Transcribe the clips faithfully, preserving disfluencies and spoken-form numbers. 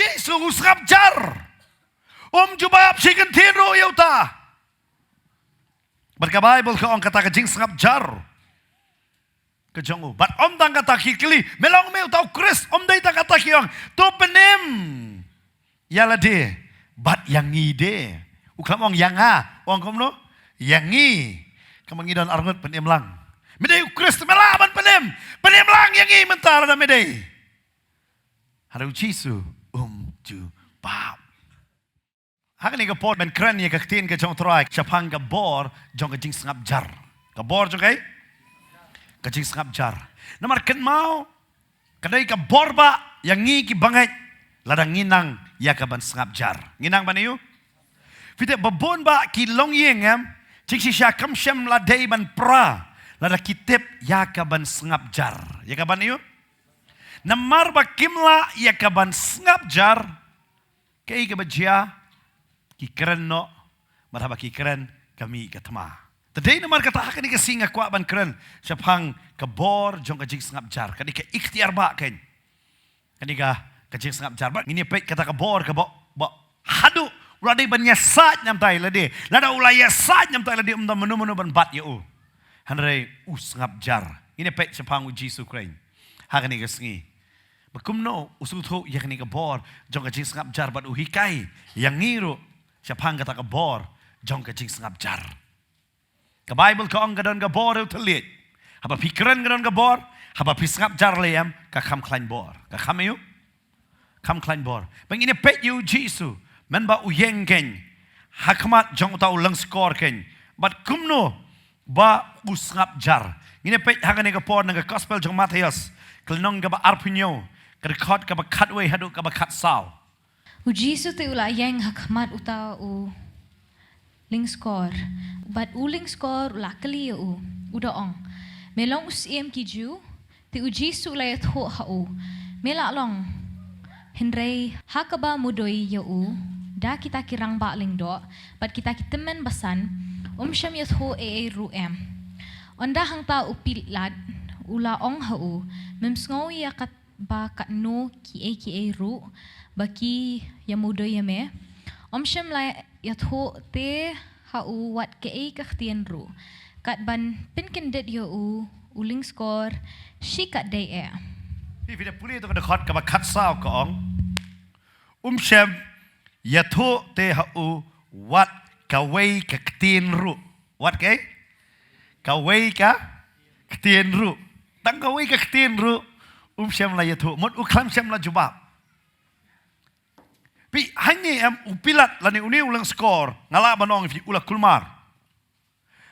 Jisu u sngap jar. Um jubab shi kyntien ruh ïa uta. Bad ka Baibl ka ong kata ka jingsngap jar ka jong u. Bad ym tang kata ki kylli, me long me uta u Khrist, ym dei tang kata ki ong, to pynim ïa lade bad ïa ngi de. U khlem ong ïa nga, u ong kumno? Ïa ngi. Kumba ngi don arngut, pynim lang. Me dei u Khrist, me lah ban pynim. Pynim lang ïa ngi mynta lada me dei. Hynrei u Jisu um jubab. Ha kane ka por ban kren ïa ka ktien ka jong u Trai shaphang ka bor jong ka jingsngap jar. Ka bor jong ka, ka jingsngap jar. Namar kynmaw, ka dei ka bor ba ïa ngi ki bangeit lada ngi nang ïa ka ban sngap jar. Ngi nang ban ïa u? Phi tip ba bun ba ki longïing em, jingshisha kam shym la dei ban pra lada ki tip ïa ka ban sngap jar. Ïa ka ban ïa u? Namar ba kim lah ïa ka ban sngap jar, kaei kaba jia, ki kren noh, bad haba ki kren, ka mih ka thma. Te dei namar kata ha kane ka sngi nga kwah ban kren shaphang ka bor jong ka jingsngap jar, kane ka iktiar ba kein. Kane ka, ka jingsngap jar. Bad ngin ïa peit kata ka bor kaba, ba haduh u la dei ban ïasaid na bynta ïa lade. Lada u la ïasaid na bynta ïa lade, ym don mano mano ban bat ïa u. Hynrei u sngap jar. Ngin ïa peit shaphang u Jisu Khrist ha kane ka sngi. Ba kumno u sngewthuh ïa kane ka bor jong ka jingsngap jar bad u hikai ïa ngi ruh shaphang kata ka bor jong ka jingsngap jar. Ka Baibl ka ong ka don ka bor ïa u thylliej. Haba phi kren ka don ka bor, haba phi sngap jar lei em, ka kham khlaiñ bor. Ka kham ïa u? Kham khlaiñ bor. Ba ngin ïa peit ïa u Jisu, mynba u ïeng kein ha khmat jong uta u lyngskor kein. Bad kumno ba u sngap jar. Ngin ïa peit ha kane ka por na ka gospel jong Mathaios, ka lynnong kaba arphew hynñiew, ka dkhot kaba khatwei haduh kaba khatsaw. U Jisu te u la ïeng ha khmat uta u lyngskor. Bad u lyngskor u la kylli ïa u, u da ong, me long u syiem ki Jiw? Te u Jisu u la ïathuh ha u, me lah long. Hynrei ha kaba mudui ïa u da kita ki rangbah lyngdoh bad kita ki tymmen basan, um shym ïathuh ei ei ruh em. Ynda hangta u Pilat u la ong ha u, mem sngew ïa kat ba katno kiei kiei ruh ba ki ïamudui ïa me? Um shym la ïathuh te ha u wat kaei ka ktien ruh, kat ban pynkyndit ïa u u lyngskor shikatdei eh. Phi, phi da pule ïa ka dkhot kaba khatsaw, ka ong, um shym ïathuh te ha u wat kawei ka ktien ruh. Wat kaei? Kawei ka ktien ruh. Tang kawei ka ktien ruh um shym la ïathuh. Mut u khlem shym la jubab. Phi, hangne em u Pilat lane une u lyngskor, nga lah ban ong ïa phi, u la kulmar.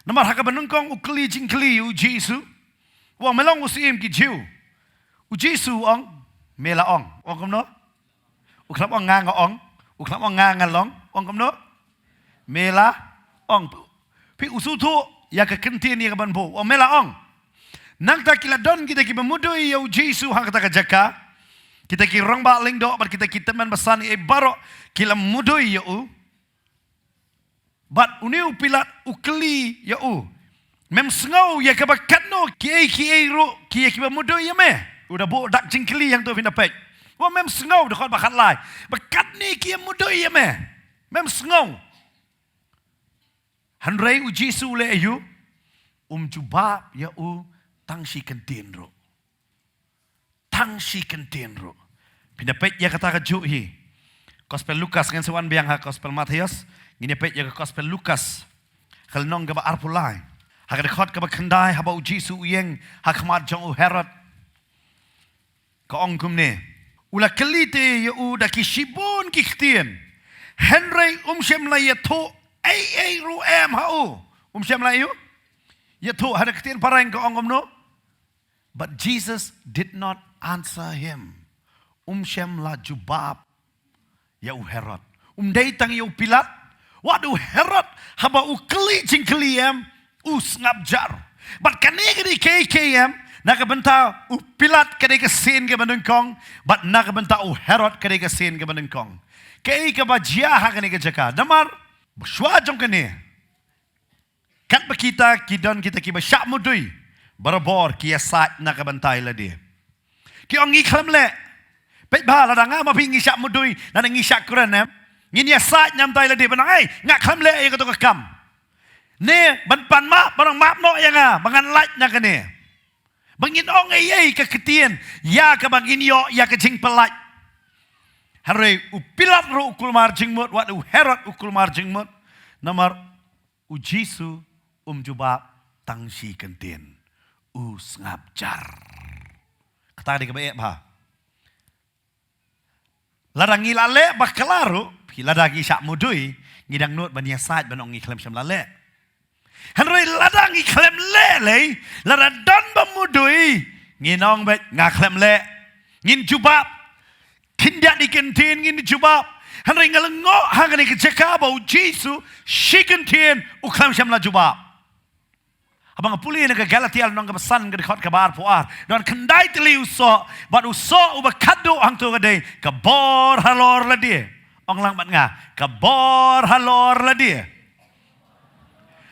Namar ha kaba nyngkong u kylli jingkylli ïa u Jisu, u ong, me long u syiem ki Jiw? U Jisu u ong, me la ong. U ong kumno? U khlem ong nga nga ong, u khlem ong nga nga long, u ong kumno? Me la ong. Phi, u sngewthuh ïa ka kyntien ïa kaban buh, u ong me la ong. Nangta ki la don kita kiba mudui ïa u Jisu ha kata ka jaka. Kita ki rangbah lyngdoh bad kita ki tymmen basan, eh, baroh ki la mudui ïa u. Bad une u Pilat u kylli ïa u, mem sngew ïa kaba katno kiei kiei ruh ki ïa kiba mudui ïa me? U da buh dak jingkylli hangto, phin da peit. Wa, mem sngew, dkhot ba khatlai, ba katne ki ïamudui ïa me? Mem sngew? Hynrei u Jisu u leh aïu? Um jubab ïa u tang shi kyntien ruh. Tang shi kyntien ruh. Phin da peit ïa kata kajuh hi. Gospel Lukas, ngin sa wan biang ha Gospel Mathaios, ngin ïa peit ïa ka Gospel Lukas, ka lynnong kaba arphew lai, ha ka dkhot kaba khyndai, haba u Jisu u ïeng ha khmat jong u Herod. Ka ong kumne, u la kylli te ïa u da ki shibun ki ktien, hynrei um shym la ïathuh ei ei ruh em ha u. Um shym la ïa u ïathuh. Ha ka ktien phareng ka ong kumno? But Jesus did not answer him. Um shym la jubab ïa u Herod. Um dei tang ïa u Pilat. Wat u Herod, haba u kylli jingkylli em, u sngap jar. Bad kane ka dei kaei kaei em, na ka bynta u Pilat ka dei ka sien kaba nyngkong, bad na ka bynta u Herod ka dei ka sien kaba nyngkong. Kaei kaba jia ha kane ka jaka? Namar shuwa jong kane, katba kita ki don kita kiba shah mudui, barabor ki ïasaid na ka bynta ïa lade. Ki ong ngi khlem leh. Peit bha, lada nga ma phi ngi shah mudui, lada ngi shah kren, em, ngin ïasaid namar ïa lade, ban ong, "Ei, nga khlem leh ïa kato ka kam." Ne ban pan map, ban ong, "Map noh ïa nga ba ngan lait na kane." Ba ngin ong ei ei ka ktien ïa kaba ngin ïoh ïa ka jingpyllait. Hynrei u Pilat ruh u kulmar jingmut, wat u Herod u kulmar jingmut. Namar u Jisu um jubab tang shi kyntien, u sngap jar. Kata ka dei kaba eh bha. Lada ngi la leh bakla ruh, phi, lada ngi shah mudui, ngi dang nud ban ïasaid ban ong ngi khlem shym la leh. Hynrei lada ngi khlem leh lei, lada don ba mudui, ngin ong beit nga khlem leh. Ngin jubab. Khyndiat ïa ki kyntien ngin jubab. Hynrei nga lyngngoh ha kane ka jaka ba u Jisu shi kyntien u khlem shym la jubab. Haba nga pule na ka Galatia lynnong kaba san, ka dkhot kaba arphew ar. Don khyndai tylli u soh, bad u soh uba khatduh hangto ka dei ka bor halor lade. Ong lang bad nga, ka bor halor lade.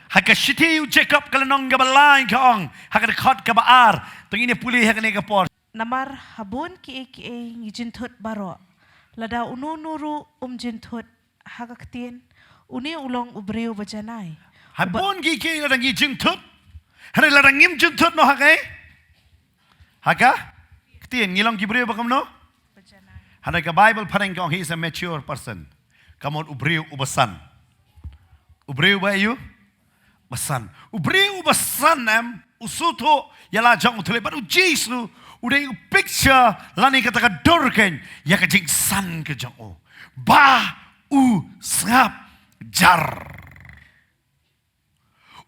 Ha ka shithi u Jakob ka lynnong kaba lai ka ong, ha ka dkhot kaba ar. To ngin ïa pule ha kane ka por. Namar ha bun kiei kiei ngi jynthut baroh. Lada uno uno ruh um jynthut ha ka ktien, une u long u briew ba janai. Ha bun kiei kiei lada ngi jynthut. Hynrei lada ngim jynthut noh ha ka, ha ka ktien, ngi long ki briew ba kumno? Ba janai. Hynrei ka Bible phareng ka ong, he is a mature person. Ka mut u briew uba san. U briew ba ïu? Ba san. U briew uba san, em, u sngewthuh ïa la jong u thylliej, bad u Jisu u dei u picture lane kata ka dur keiñ ïa ka jingsan ka jong u. Ba u sngap jar.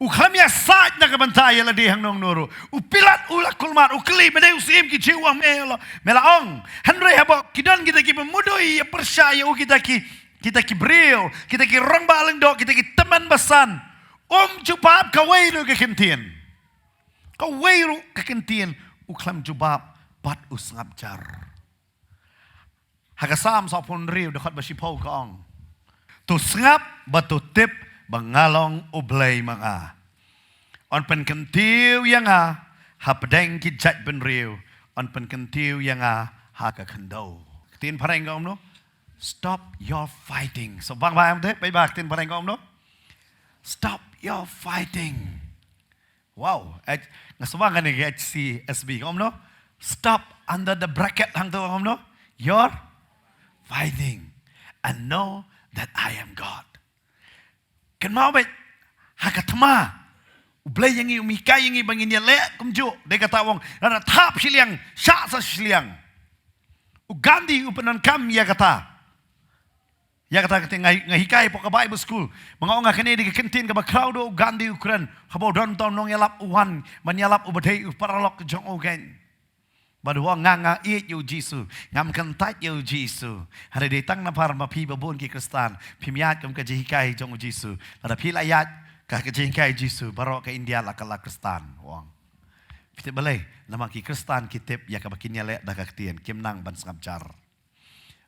U khlem ïasaid na ka bynta ïa lade hangno hangno ruh. U Pilat u la kulmar, u kylli, "Me dei u Syiem ki Jiw, me la, me la ong." Hynrei haba ki don kita kiba mudui ïa pyrshah ïa u, kita ki, kita ki briew, kita ki rangbah lyngdoh, kita ki tymmen basan, um jubab kawei ruh ka kyntien. Kawei ruh ka kyntien u khlem jubab, bad u sngap jar. Ha ka Salm sawphew hynriew, dkhot ba shiphew ka ong, "To sngap bad to tip ba nga long U Blei ma nga. Yn pynkyntiew ïa nga hapdeng ki jaitbynriew, yn pynkyntiew ïa nga ha ka khyndew." Ktien phareng ka ong kumno? "Stop your fighting." So bang ba em te, peit ba ktien phareng ka ong kumno? "Stop your fighting." Wow, eh, nga sngewbha kane ka H C S B, ka ong kumno? "Stop under the bracket hangto," ka ong kumno? "You're fighting and know that I am God." Kynmaw beit, ha ka thma U Blei ïa ngi um hikai ïa ngi ba ngin ïaleh kumjuh, dei kata u ong, lada thap shiliang, shah sa shiliang. U Gandhi u pyndonkam ïa kata. Ïa kata ka ktien nga, nga hikai hapoh ka Bible school. Ma nga ong nga kane dei ka kyntien kaba khraw, u Gandhi u kren. Haba u don uta u nongïalap u wan ban ïalap uba dei u paralok jong u keiñ. Bad u ong nga, nga ïeit ïa u Jisu. Ngam kyntait ïa u Jisu. Hynrei dei tang namar ma phi ba bun ki Khristan, phim ïaid kum ka jinghikai jong u Jisu. Lada phi la ïaid ka, ka jinghikai u Jisu, baroh ka India la kylla Khristan, u ong. Phi tip balei? Namar ki Khristan ki tip ïa kaba kin ïaleh da ka ktien, kim nang ban sngap jar.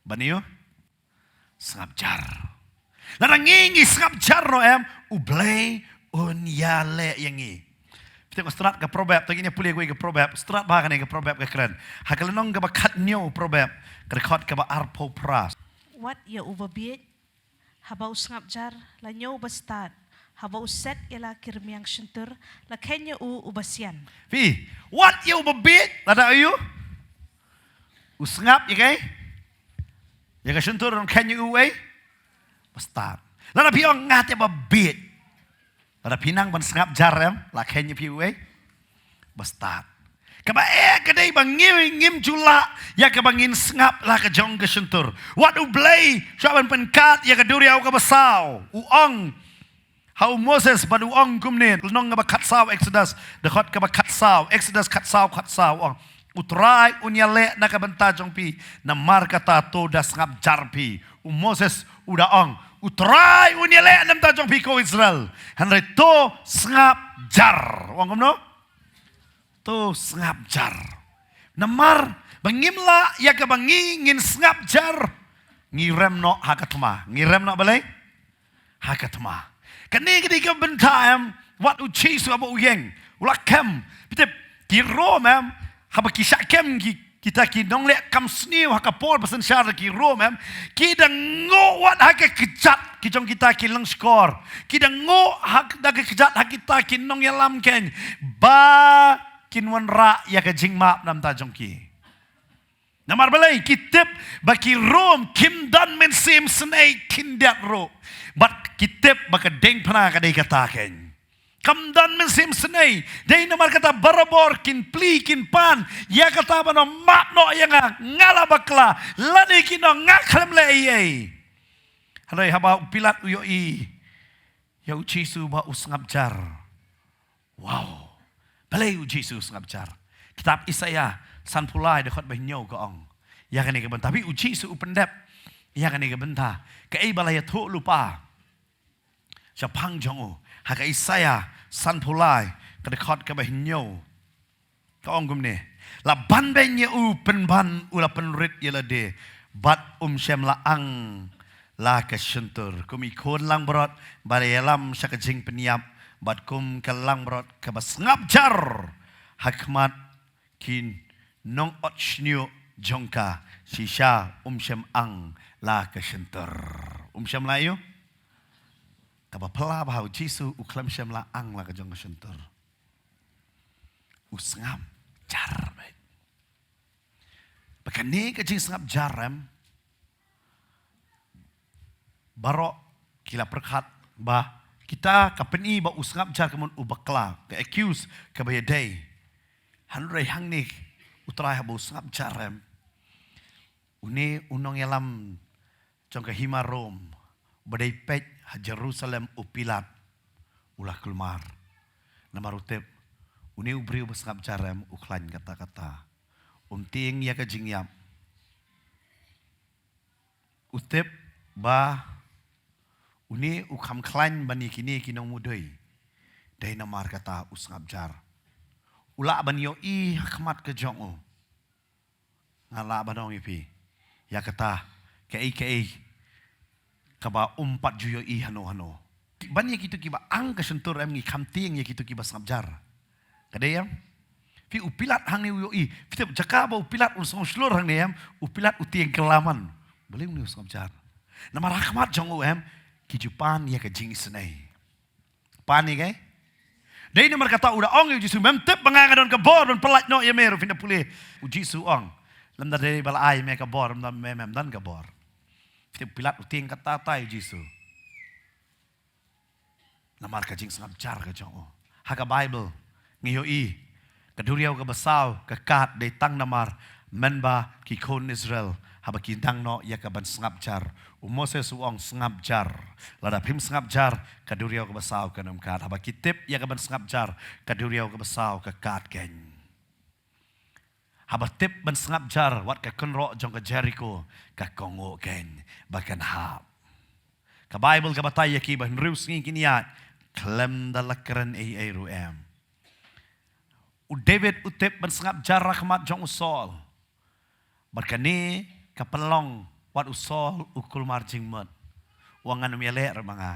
Ban ïoh sngap jar. Lada ngi ngi sngap jar noh em, U Blei un ïaleh ïa ngi. Phi tip, nga start ka Proverb, to ngin ïa pule kawei ka Proverb, start bha kane ka Proverb ka kren. Ha ka lynnong kaba khathynñiew Proverb, ka dkhot kaba arphew phra. Wat ïa uba bieit haba u sngap jar, la ñiew uba stad, haba u set ïa la ki rmiang shyntur, la kheiñ ïa u uba sian. Phi, wat ïa uba bieit, lada ïa u, u sngap ïa kaei? Ïa ka shyntur, un kheiñ ïa u ei? Ba stad. Lada phi ong nga te ba bieit, lada phi nang ban sngap jar em, la kheiñ ïa phi u ei? Ba stad. Kaba eh ka dei ba ngi ngim ju lah ïa kaba ngin sngap la ka jong ka shyntur. Wat U Blei shuwa ban pynkhat ïa ka duriaw kaba saw, u ong ha u Moses bad u ong kumne, lynnong kaba khatsaw Exodus, dkhot kaba khatsaw, Exodus khatsaw, khatsaw, u ong, U Trai un ïaleh na ka bynta jong phi, namar kata to da sngap jar phi. U Moses u da ong, U Trai un ïaleh na bynta jong phi ko Israel. Hynrei to sngap jar. U ong kumno? To sngap jar. Namar ba ngim lah ïa kaba ngi ngin sngap jar, ngi rem noh ha ka thma. Ngi rem noh balei? Ha ka thma. Kane ka dei ka bynta em, wat u Jisu haba u ïeng, u la kem. Phi tip, ki Rom em, haba ki shah kem ki, Kita ki nongleh kam sniew ha ka por ba synshar da ki Rom em. Ki dang nguh wat ha ka kjat ki jong kita ki lyngskor. Ki dang nguh ha da ka kjat ha kita ki nongïalam kein. Ba kin wanrah ïa ka jingmap namar jong ki. Namar balei ki tip ba ki Rom kim don mynsiem isynei khyndiat ruh. Bad ki tip ba ka diengphna ka dei kata kein. Kam don mynsiem isynei. Dei namar kata barabor kin plie kin pan. Ïa kata ban ym map noh ïa nga, nga la bakla. Lane kin ong nga khlem leh ei ei. Hynrei haba u Pilat u ïohi ïa u Jisu ba u sngap jar. Wow. Balei u Jisu u sngap jar? Kitab Isaïah sanphew lai dkhot ba hynñiew ka ong ïa kane ka bynta. Phi, u Jisu u pyndep ïa kane ka bynta. Kaei ba la ïathuh lypa shaphang jong u ha ka Isaïah sanphew lai ka dkhot kaba hynñiew. Ka ong kumne. La banbeiñ ïa u, pynban u la pynrit ïa lade. Bad um shym la ang la ka shyntur. Kum i khun langbrot ba la ïalam sha ka jingpynïap. Bad kum ka langbrot kaba sngap jar ha khmat ki nongot shñiuh jong ka, shisha um shym ang la ka shyntur. Um shym la ïoh. Kaba phylla ba u Jisu u khlem shym la ang la ka jong ka shyntur. U sngap jar beit. Ba kane ka jingsngap jar em. Baroh ki la pyrkhat ba kita ka pyni ba u sngap jar ka mut u bakla, ka accuse kaba ïadei. Hynrei hangne u Trai haba u sngap jar em. Une u nongïalam jong ka hima Rom, ba dei peit ha Jerusalem u Pilat, u la kulmar. Namar u tip, une u briew ba sngap jar em u khlaiñ katta katta. Um tieng ïa ka jingïap. U tip ba une u kham khlaiñ ban ïa kine ki nongmudui. Dei namar kata u sngap jar. U lah ban ïohi ha khmat ka jong u. Nga lah ban ong ïa phi ïa kata, kaei kaei kaba um pat ju ïohi hano hano. Ban ïa kito kiba ang ka shyntur em ngi kham tieng ïa kito kiba sngap jar. Ka dei em? Phi, u Pilat hangne u ïohi. Phi tip jaka ba u Pilat u sngewshlur hangne em, u Pilat u tieng kylla man. Balei une u sngap jar? Namar ha khmat jong u em, ki ju pan ïa ka jingisynei. Pan ïa kaei? Dei namar kata u da ong ïa u Jisu, mem tip ba nga nga don ka bor ban pyllait noh ïa me ruh? Phin da pule. U Jisu u ong, lymda dei ba la ai ïa me ka bor, lymda me mem don ka bor. Phi tip u Pilat u tieng katta katta ïa u Jisu. Namar ka jingsngap jar ka jong u. Ha ka Baibl ngi ïohi ka duriaw kaba saw ka kad dei tang namar mynba ki khun Israel haba ki dang noh ïa ka ban sngap jar. U Moses u ong, sngap jar. Lada phim sngap jar ka duriaw kaba saw kan ym kad. Haba ki tip ïa ka ban sngap jar ka duriaw kaba saw ka kad kein. Haba tip ban sngap jar wat ka kynroh jong ka Jeriko ka kohnguh kein ba kan hap. Ka Baibl ka batai ïa ki ba hynriew sngi kin ïaid khlem da la kren ei ei ruh em. U David u tip ban sngap jar ha khmat jong u Saul. Bad kane ka pynlong wat u Saul u kulmar jingmut. U ong ngan ym ïaleh ruh ma nga.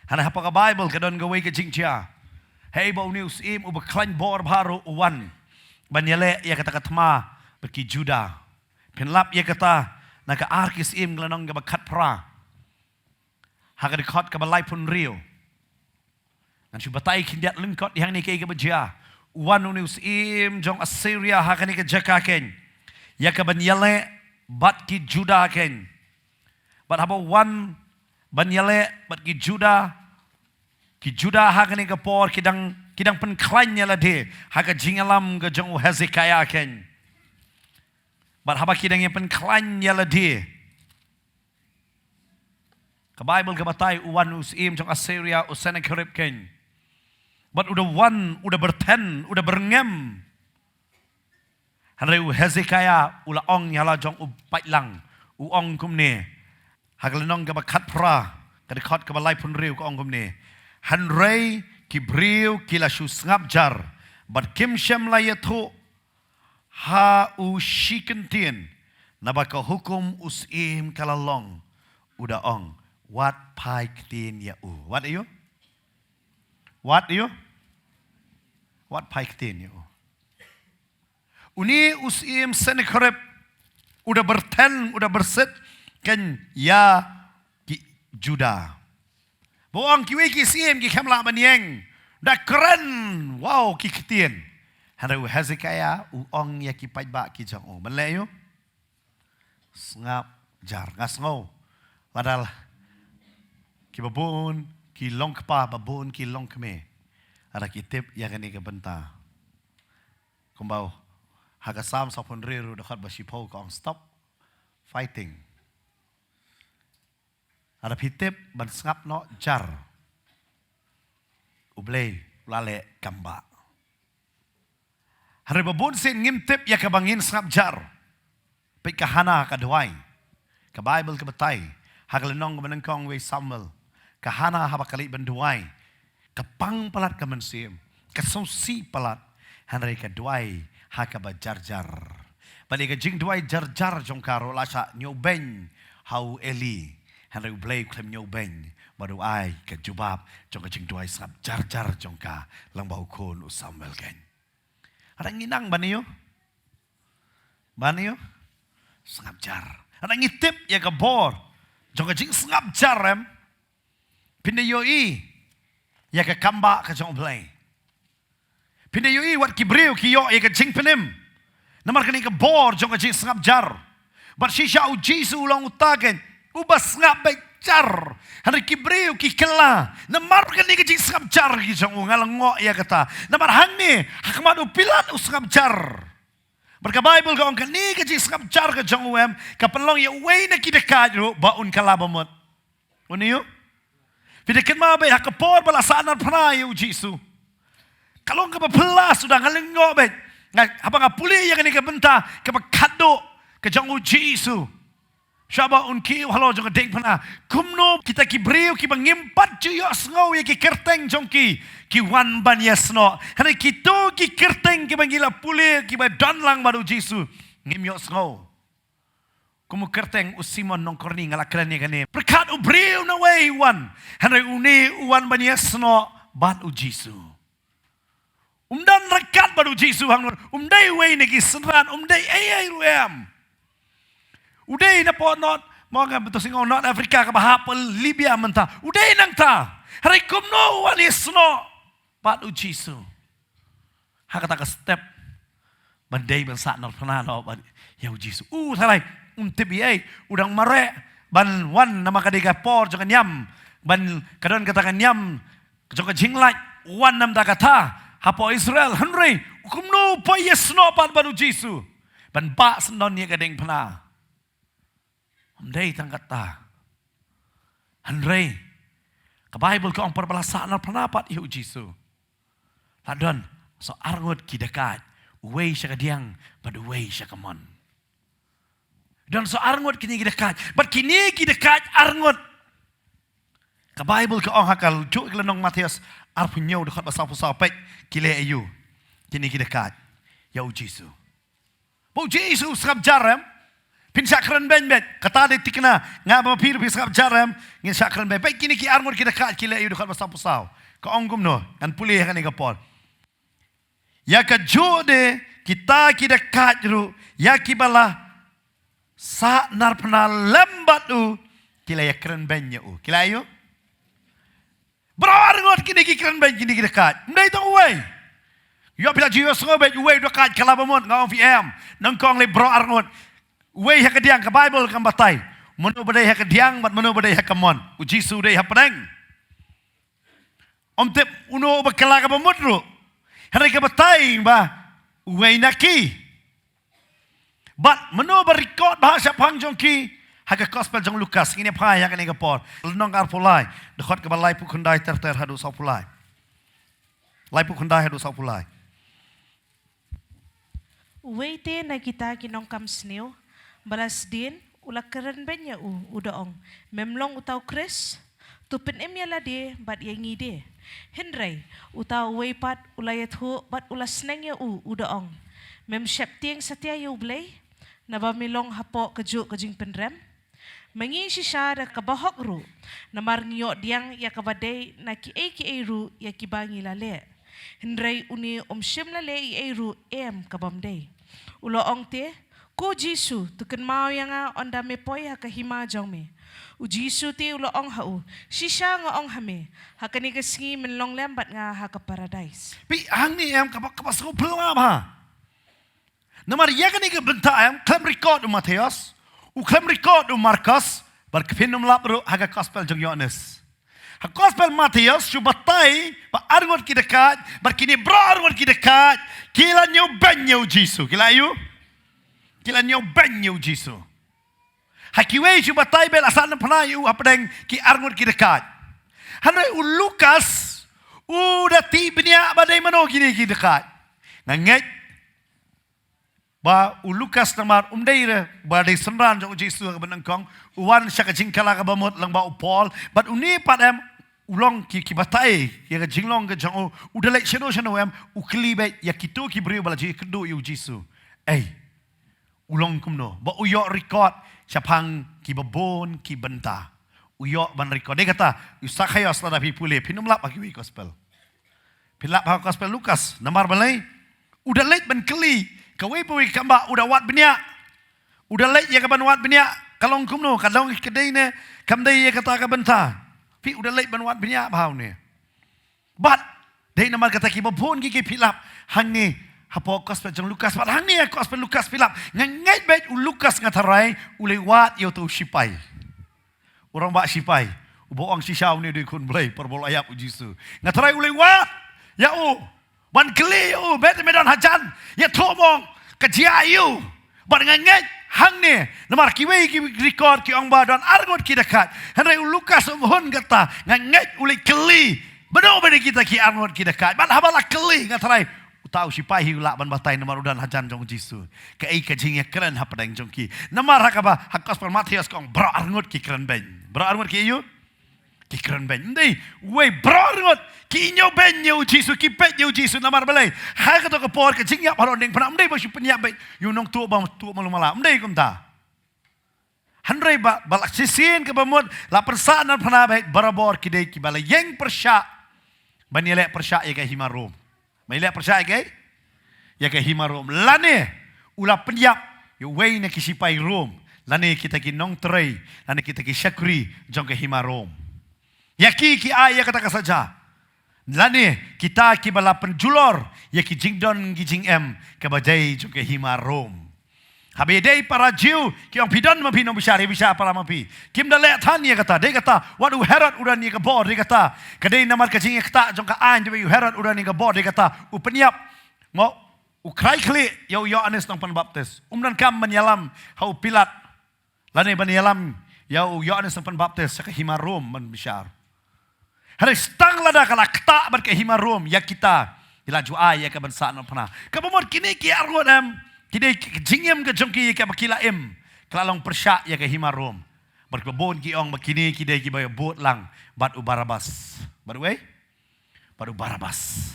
Hynrei hapoh ka Baibl ka don kawei ka jingjia. Hei ba une u syiem uba khlaiñ bor bha ruh u wan ban ïaleh ïa kata ka thma bad ki Juda. Phin lap ïa kata na ka ar Ki Syiem ka lynnong kaba khatphra. Ha ka dkhot kaba laiphew hynriew. Ngan shu batai khyndiat lyngkot ïa hangne kaei kaba jia. U wan une u syiem jong Assyria ha kane ka jaka kein ïa ka ban ïaleh bad ki Juda kein. Bad haba u wan ban ïaleh bad ki Juda, ki Juda ha kane ka por ki dang, ki dang pynkhlaiñ ïa lade ha ka jingïalam ka jong u Hezekiah kein. Bad haba ki dang ïa pynkhlaiñ ïa lade, ka Baibl ka batai u wan u syiem jong Assyria u Sennacherib kein. Bad u da wan, u da byrthen, u da byrngem. Hynrei u Hezekiah u la ong ïa la jong u paidlang, u ong kumne. Ha ka lynnong kaba khatphra ka dkhot kaba laiphew hynriew ka ong kumne. Hynrei ki briew ki la shu sngap jar bad kim shym la ïathuh ha u shi kyntien, naba ka hukum u syiem ka la long, u da ong, wat phai ktien ïa u. Wat ïa u? Wat ïa u? Wat phai ktien ïa u. Une u syiem Sennacherib u da byrthen, u da byrsit kein ïa ki Juda. Ba u ong kiwei ki syiem ki khlem lah ban ïeng, da kren, wow, ki ktien. Hynrei u Hezekiah u ong ïa ki paidbah ki jong u, ban leh aïu? Sngap jar. Nga sngew lada kiba bun ki long kpa, ba bun ki long kmie, lada ki tip ïa kane ka bynta, kumba ha ka Salm sawphew hynriew, dkhot ba shiphew ka ong, stop fighting. Lada phi tip ban sngap noh jar, U Blei u la leh kam bah. Hynrei ba bun sien ngim tip ïa kaba ngin sngap jar. Peit ka Hana ka duwai. Ka Baibl ka batai ha ka lynnong kaba nyngkong wei Samuel, ka Hana haba ka leit ban duwai, ka pang palat ka mynsiem, ka sngewsih palat, hynrei ka duwai ha kaba jar jar. Bad ïa ka jingduwai jar jar jong ka ruh la shah ñiewbeiñ ha u Eli, hynrei U Blei u khlem ñiewbeiñ, bad u ai ka jubab jong ka jingduwai sngap jar jar jong ka lyngba u khun u Samuel kein. Hynrei ngi nang ban ïoh, ban ïoh sngap jar. Hynrei ngi tip ïa ka bor jong ka jingsngap jar, em? Phin da ïohi ïa ka kam bah ka jong U Blei. Phin da ïohi wat ki briew ki ïoh ïa ka jingpynim namar kane ka bor jong ka jingsngap jar. Bad shisha U Jisu u long uta kein uba sngap beit jar. Hynrei ki briew ki kylla namar kane ka jingsngap jar ka jong u. Nga lyngngoh ïa kata. Namar hangne ha khmat u Pilat u sngap jar. Bad ka Baibl ka ong kane ka jingsngap jar ka jong u, em, ka pynlong ïa uwei na ki dakaid ruh ba un kylla bamut. Une u, phi da kynmaw beit ha ka por ba la sahnarphna ïa U Jisu, ka long kaba phylla suda. Nga lyngngoh beit, nga, haba nga pule ïa kane ka bynta kaba khatduh ka jong U Jisu, shaba un kiew halor jong ka diengphna, kumno kita ki briew kiba ngim pat ju ïohsngew ïa ki kyrteng jong ki, ki wan ban ïasnoh. Hynrei kito ki kyrteng kiba ngi la pule, kiba don lang bad U Jisu, ngim ïohsngew. Kum u kyrteng u Simon Nongkyrni, nga la kren ïa kane. Pyrkhat u briew na wei u wan, hynrei une u wan ban ïasnoh bad U Jisu. Um don ryngkat bad U Jisu hangne, um dei uwei na ki synran, um dei ei ei ruh, em. U dei na poh North, mo nga betul singo North Africa kaba hap Libya mynta. U dei nangta. Hynrei kumno u wan ïasnoh bad U Jisu ha kata ka step ban dei ban sahnarphna noh bad ïa U Jisu? U tharai, um tip ei ei, u dang mareh ban wan namar ka dei ka por jong ka niam, ban ka don kata ka niam jong ka jinglait, wan namar kata hapoh Israel. Hynrei kumno u poi ïasnoh pat bad U Jisu ban bah syndon ïa ka diengphna? Um dei tang kata. Hynrei ka Baibl ka ong por ba la sahnarphna pat ïa U Jisu, la don sa arngut ki dakaid, uwei sha ka diang bad uwei sha ka mon. Don sa arngut kine ki dakaid, bad kine ki dakaid arngut, ka Baibl ka ong ha ka juh ka lynnong Mathaios arphew hynñiew, dkhot ba sawphew saw, peit ki leh aïu kine ki dakaid ïa U Jisu. Ba U Jisu u sngap jar, em? Phin shah kren beiñ beit, kata dei thikna. Nga bad phi ruh phi sngap jar, em? Ngin shah kren beiñ. Peit kine ki arngut ki dakaid ki leh aïu, dkhot ba sawphew saw. Ka ong kumno? Ngan pule ha kane ka por. Ïa kajuh de kita ki dakaid ruh, ïa kiba la sahnarphna lem bad u, ki la ïakren beiñ ïa u. Ki la ïa u? Baroh arngut kine ki kren beiñ, kine ki dakaid. Ym dei tang uwei. Ïoh phi la ju ïohsngew beit, uwei u dakaid kylla bamut, nga ong phi em. Nyngkong lei baroh arngut. Uwei ha ka diang, ka Baibl kam batai mano ba dei ha ka diang bad mano ba dei ha ka mon. U Jisu u dei hapdeng. Ym tip uno uba kylla ka bamut ruh. Hynrei ka batai ba uwei na ki. Bad mano ba record bha shaphang jong ki ha ka Gospel jong u Lukas? Ngin ïa phai ha kane ka por. Lynnong arphew lai, dkhot kaba laiphew khyndai ter ter haduh sawphew lai. Laiphew khyndai haduh sawphew lai. Uwei te na kita ki nongkam sniew ba la sdien u la kren beiñ ïa u, u da ong, "Mem long uta u Khrist? To pynim ïa lade bad ïa ngi de." Hynrei uta uwei pat u la ïathuh bad u la sneng ïa u, u da ong, "Mem sheptieng satia ïa U Blei, naba me long hapoh kajuh ka jingpynrem? Ma ngi shisha da kaba hok ruh, namar ngi ïoh diang ïa kaba dei na kiei kiei ruh ïa kiba ngi la leh. Hynrei une um shym la leh ei ei ruh em ka bym dei. U la ong te, "Ko Jisu, to kynmaw ïa nga ynda me poi ha ka hima jong me." U Jisu te u la ong ha u, "Shisha nga ong ha me, ha kane ka sngi men long lem bad nga ha ka paradais." Phi, hangne em kaba, kaba sngewbha ba. Namar ïa kane ka bynta em khlem record u Mathaios, u khlem record u Markos, bad ka phin ym lap ruh ha ka gospel jong Ïoannis. Ha gospel Mathaios shu batai ba arngut ki dakaid, bad kine baroh arngut ki dakaid ki la ñiewbeiñ ïa u Jisu. Ki la ïoh, ki la ñiewbeiñ ïa u Jisu. Ha kiwei shu batai ba la sahnarphna ïa u hapdeng ki arngut ki dakaid. Hynrei u Lukas u da tip bniah ba dei mano kine ki dakaid. Nga ngeit ba u Lukas namar um dei re ba dei synran jong u Jisu ha kaba nyngkong, u wan sha ka jingkylla kaba mut lyngba u Paul, bad une pat em u long ki, ki batai ïa ka jinglong ka jong u, u da leit shano shano em, u kylli beit ïa kito ki briew ba la ju ïakynduh ïa u Jisu. Ei, u long kumno ba u ïoh record shaphang kiba bun ki bynta. U ïoh ban record. Dei kata u Sakhaios, lada phi pule, phin ym lap ha kiwei gospel. Phi lap ha gospel Lukas, namar balei? U da leit ban kylli, kawei pa wei kam ba, u da wad bniah. U da leit ïa ka ban wad bniah, ka long kumno, ka long ka dei ne kam dei ïa kata ka bynta. Phi, u da leit ban wad bniah ba une. Bad dei namar kata kiba bun ki, ki phi lap hangne hapoh gospel jong Lukas, bad hangne ha gospel Lukas phi lap. Nga ngeit beit u Lukas nga tharai u leit wad ïa uto u shipai. U rangbah shipai uba ong shisha une u dei khun Blei, por ba u la ïap u Jisu. Nga tharai u leit wad ïa u ban kylli ïa u, bad me don hajan, ïathuh mo ka jia ïa u. Bad nga ngeit hangne namar kiwei ki record ki ong ba don arngut ki dakaid. Hynrei u Lukas um hun kata, nga ngeit u leit kylli, bad u bad kita ki arngut ki dakaid. Bad haba la kylli nga tharai uta u shipai hi u lah ban batai namar u don hajan jong u Jisu. Kaei ka jingïakren hapdeng jong ki? Namar ha kaba ha gospel Mathaios ka ong baroh arngut ki kren beiñ. Baroh arngut ki ïa u, ki kren beiñ. Ym dei, wei, baroh arngut ki ñiewbeiñ ïa u Jisu, ki peit ïa u Jisu. Namar balei? Ha kato ka por ka jingïap haroh diengphna ym dei ba shu pynïap beit ïa u nongtuh ba tuh malu mala. Ym dei kumta. Hynrei ba, ba la shisien kaba mut la pynsahnarphna beit barabor ki dei kiba la ïeng pyrshah ban ïaleh pyrshah ïa ka hima Rom. Ban ïaleh pyrshah ïa ka, ïa ka hima Rom. Lane u la pynïap ïa uwei na ki shipai Rom, lane kita ki nongtrei, lane kita ki shakri jong ka hima Rom. Ïa ki, ki ai ïa kata ka saja. Lane kita kiba la pynjulor ïa ki jingdon ki jingem kaba jai jong ka hima Rom. Haba ïadei para Jiw ki ong, phi don ma phi nongbishar, ïa bishar para ma phi. Kim da leh than ïa kata, dei kata wat u Herod u don ïa ka bor, dei kata ka dei namar ka jingïaktah jong ka aiñ, dei u Herod u don ïa ka bor, dei kata u pynïap, mo, u krai khlieh ïa u Ïoannis Nongpynbaptis. Um donkam ban ïalam ha u Pilat, lane ban ïalam ïa u Ïoannis Nongpynbaptis sha ka hima Rom ban bishar. Hynrei tang lada ka la ktah bad ka hima Rom ïa kita, ki la ju ai ïa ka ban sahnarphna. Kaba mut kine ki arngut em, ki dei ki jingim ka jong ki kaba ki la im, ka la long pyrshah ïa ka hima Rom. Bad kaba bun ki ong ba kine ki dei kiba bud lang bad u Barabas. Bad wei? Bad u Barabas.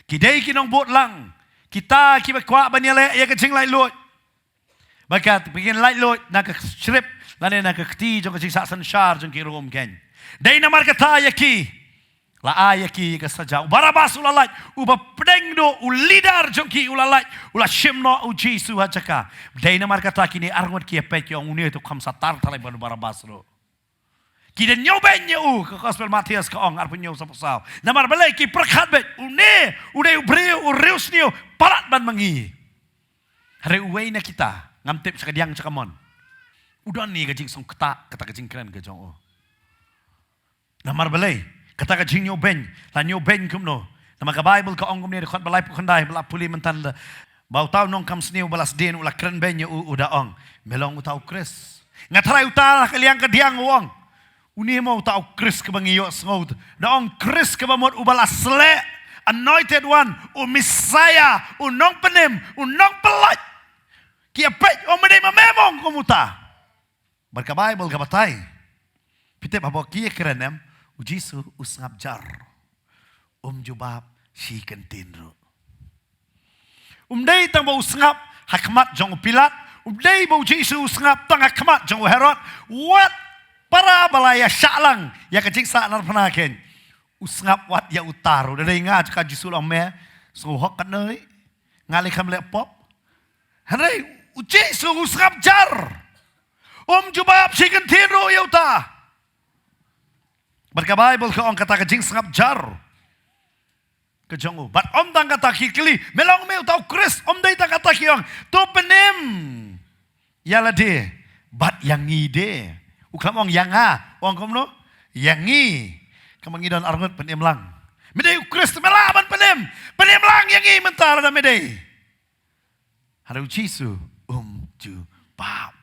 Ki dei ki nongbud lang. Kita kiba kwah ban ïaleh ïa ka jinglaitluid. Ba ka pynlaitluid na ka shrip lane na ka kti jong ka jingsah synshar jong ki Rom kein. Dei namar kata ïa ki la ai ïa ki ka saja. U Barabas u la lait, uba pdeng duh, u leader jong ki u la lait, u la shim noh u Jisu ha jaka. Dei namar kata kine arngut ki ïa peit ki ong, une to kham satar thalai ban u Barabas ruh. Ki da ñiewbeiñ ïa u, ka gospel Mathaios ka ong arphew hynñiew, saphew saw. Namar balei? Ki pyrkhat beit une u dei u briew u riewsniew palat ban ma ngi. Hynrei uwei na kita, ngam tip sha ka diang sha ka mon, u don ïa ka jingsngewthuh kata ka jingkren ka jong u. Namar balei? Kata ka jingñiewbeiñ, la ñiewbeiñ kumno? Namar ka Baibl ka ong kumne, dkhot ba laiphew khyndai, ba la pule mynta, ba uta u nongkam sniew ba la sdien u la kren beiñ ïa u, u da ong, me long uta u Khrist. Nga tharai uta ha ka liang ka diang u ong, une mo uta u Khrist kaba ngi ïohsngew. Da ong Khrist kaba mut uba la sleh, anointed one, u Messiah, u nongpynim, u nongpynlait. Ki ïa peit, ong, me dei ma me mo kum uta. Bad ka Baibl ka batai, phi tip haba ki ïa kren em, u Jisu u sngap jar. Um jubab shi kyntien ruh. Um dei tang ba u sngap ha khmat jong u Pilat, um dei ba u Jisu u sngap tang ha khmat jong u Herod. Wat para ba la ïa shah lang ïa ka jingsahnarphna kein, u sngap wat ïa uta ruh. Da dei nga, ka Jisu la ong, me sngew hok katno, nga lei kham leh pop. Hynrei u Jisu u sngap jar. Um jubab shi kyntien ruh ïa uta. Bad ka Baibl ka ong kata ka jingsngap jar ka jong u. Bad ym tang kata ki kylli, me long me uta u Khrist, ym dei tang kata ki ong, to pynim ïa lade bad ïa ngi de. U khlem ong ïa nga, u ong kumno? Ïa ngi. Kumba ngi don arngut pynim lang. Me dei u Khrist, me lah ban pynim. Pynim lang ïa ngi mynta lada me dei. Hynrei u Jisu um jubab.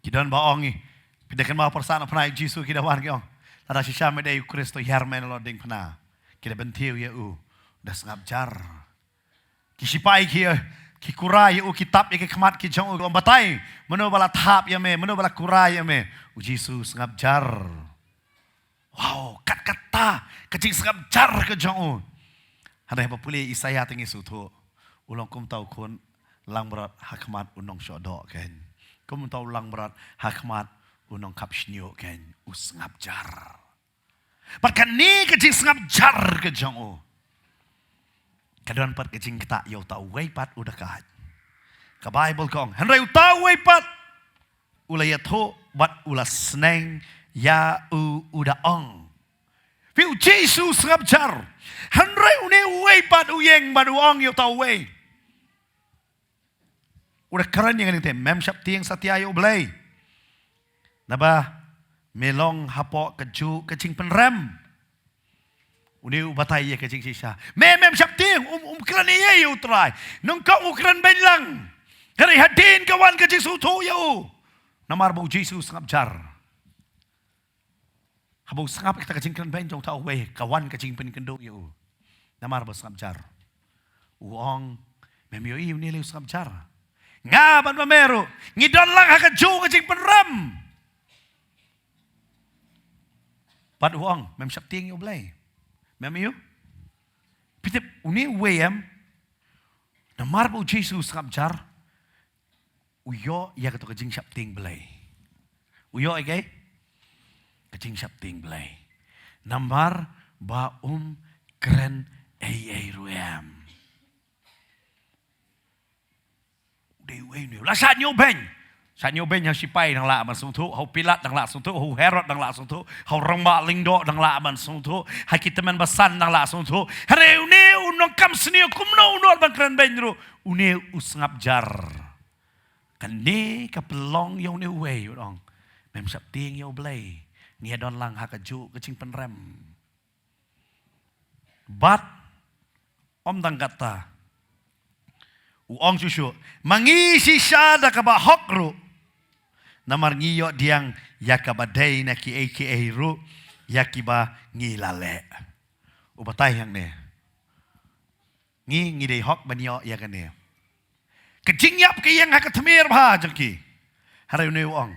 Ki don ba ong i, phi da kynmaw pyrsa na phna ïa u Jisu ki da wan ki ong, lada shisha me dei u Khrist to hiar me na lor diengphna. Ki da bynthiew ïa u, da sngap jar. Ki sipai ki, ki kurai ïa u, ki tap ïa ki khmat ki jong u, ki ong, batai, mano ba la thap ïa me, mano ba la kurai ïa me? U Jisu sngap jar. Wow, kat kata ka jingsngap jar ka jong u. Hynrei haba pule Isaïah te ngi sngewthuh, u long kumta u khun langbrot ha khmat u nongshohdoh kein. Kumta u langbrot ha khmat u nongkhap shñiuh kein, u sngap jar. Bad kane ka jingsngap jar ka jong u ka don pat ka jingktah ïa uta uwei pat u dakait. Ka Baibl ka ong, hynrei uta uwei pat u la ïathuh bad u la sneng ïa u, u da ong, phi, u Jisu u sngap jar. Hynrei une uwei pat u ïeng bad u ong ïa uta uwei u da kren ïa kane, te mem sheptieng satia ïa U Blei, naba me long hapoh kajuh ka jingpynrem. Une u batai ïa ka jingshisha. Me mem sheptieng, um, um kren ei ei ïa U Trai. Nyngkong u kren beiñ lang. Hynrei hadien ka wan ka jingsngewthuh ïa u. Namar ba u Jisu u sngap jar. Haba u sngap ïa kata ka jingkren beiñ jong uta uwei, ka wan ka jingpynkynduh ïa u. Namar ba u sngap jar. U ong, mem ïohi une lei u sngap jar? Nga bad ma me ruh ngi don lang ha kajuh ka jingpynrem. Bad u ong, mem sheptieng ïa U Blei. Mem ïohi? Phi tip une uwei em, namar ba u Jisu u sngap jar, u ïoh ïa kato ka jingsheptieng Blei. U ïoh ïa ka, ka jingsheptieng Blei. Namar ba um kren ei ei ruh em. U dei uwei une u la shah ñiewbeiñ. Shah ñiewbeiñ ha u sipai dang lah ban sngewthuh, ha u Pilat dang lah sngewthuh, ha u Herod dang lah sngewthuh, ha u rangbah lyngdoh dang lah ban sngewthuh, ha ki tymmen basan dang lah sngewthuh. Hynrei une u nongkam sniew kumno u nud ban kren beiñ ruh, une u sngap jar. Kane ka pynlong ïa une uwei, u ong, mem sheptieng ïa U Blei. Ngi ïa don lang ha kajuh ka jingpynrem. Bad ym tang kata, u ong shuh shuh, ma ngi shisha da kaba hok ruh, namar ngi ïoh pdiang ïa kaba dei na kiei kiei ruh ïa kiba ngi la leh. U batai hangne, ngi, ngi dei hok ban ïoh ïa kane. Ka jingïap ka ïeng ha ka tmier bha jong ki. Hynrei une u ong,